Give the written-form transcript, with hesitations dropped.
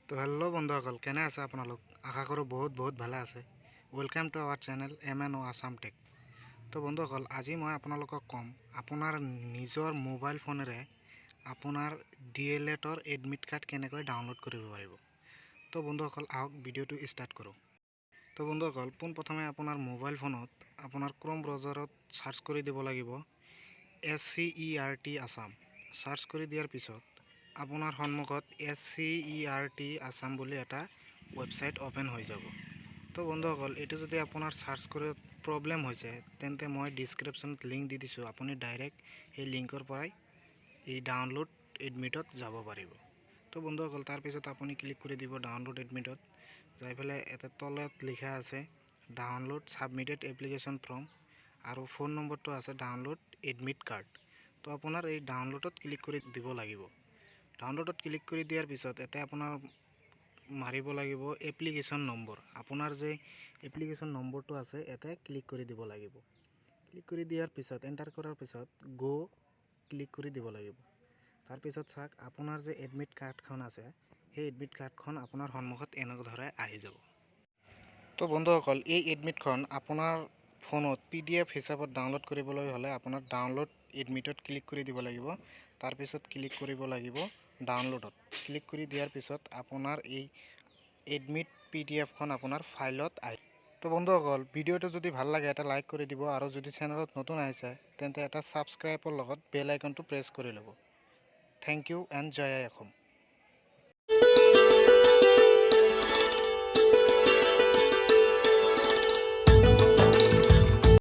তো হেল্ল' বন্ধুসকল, কেনে আছে আপোনালোক? আশা কৰোঁ বহুত বহুত ভালে আছে। Welcome to our channel MNO Assam Tech। তো বন্ধুসকল, আজি মই আপোনালোকক ক'ম আপোনাৰ নিজৰ মোবাইল ফোনেৰে আপোনাৰ ডি এল এডৰ এডমিট কাৰ্ড কেনেকৈ ডাউনলোড কৰিব পাৰিব। তো বন্ধুসকল, আহক ভিডিঅ'টো ষ্টাৰ্ট কৰোঁ। তো বন্ধুসকল, পোনপ্ৰথমে আপোনাৰ মোবাইল ফোনত আপোনাৰ ক্ৰ'ম ব্ৰাউজাৰত চাৰ্চ কৰি দিব লাগিব এছচিইআৰটি আছাম। চাৰ্চ কৰি দিয়াৰ পিছত আপোনাৰ সন্মুখত এছচিইআৰটি আছাম বুলি এটা ৱেবছাইট অ'পেন হৈ যাব। তো বন্ধুসকল, এইটো যদি আপোনাৰ চাৰ্চ কৰি প্ৰব্লেম হৈছে, তেন্তে মই ডিছক্ৰিপশ্যনত লিংক দি দিছোঁ। আপুনি ডাইৰেক্ট সেই লিংকৰ পৰাই এই ডাউনলোড এডমিটত যাব পাৰিব। তো বন্ধুসকল, তাৰপিছত আপুনি ক্লিক কৰি দিব ডাউনলোড এডমিটত। যাই পেলাই এটা তলত লিখা আছে ডাউনলোড ছাবমিটেড এপ্লিকেশ্যন ফৰ্ম আৰু ফোন নম্বৰটো আছে ডাউনলোড এডমিট কাৰ্ড। তো আপোনাৰ এই ডাউনলোডত ক্লিক কৰি দিব লাগিব। ডাউনলোডত ক্লিক কৰি দিয়াৰ পিছত ইয়াতে আপোনাৰ মাৰিব লাগিব এপ্লিকেশ্যন নম্বৰ। আপোনাৰ যে এপ্লিকেশ্যন নম্বৰটো আছে, ইয়াতে ক্লিক কৰি দিব লাগিব। ক্লিক কৰি দিয়াৰ পিছত, এণ্টাৰ কৰাৰ পিছত গ' ক্লিক কৰি দিব লাগিব। তাৰপিছত চাওক, আপোনাৰ যে এডমিট কাৰ্ডখন আছে, সেই এডমিট কাৰ্ডখন আপোনাৰ সন্মুখত এনেদৰে আহি যাব। তো বন্ধুসকল, এই এডমিটখন আপোনাৰ ফোনত পিডিএফ হিচাপত ডাউনলোড কৰিবলৈ হ'লে আপোনাৰ ডাউনলোড এডমিটত ক্লিক কৰি দিব লাগিব। তাৰপিছত ক্লিক কৰিব লাগিব ডাউনলোডত। ক্লিক কৰি দিয়াৰ পিছত আপোনাৰ এই এডমিট পিডিএফখন আপোনাৰ ফাইলত আহি। তো বন্ধুসকল, ভিডিঅ'টো যদি ভাল লাগে, এটা লাইক কৰি দিব আৰু যদি চেনেলত নতুন আহিছে, তেন্তে এটা ছাবস্ক্ৰাইবৰ লগত বেল আইকনটো প্ৰেছ কৰি ল'ব। Thank U and Jay I Assam.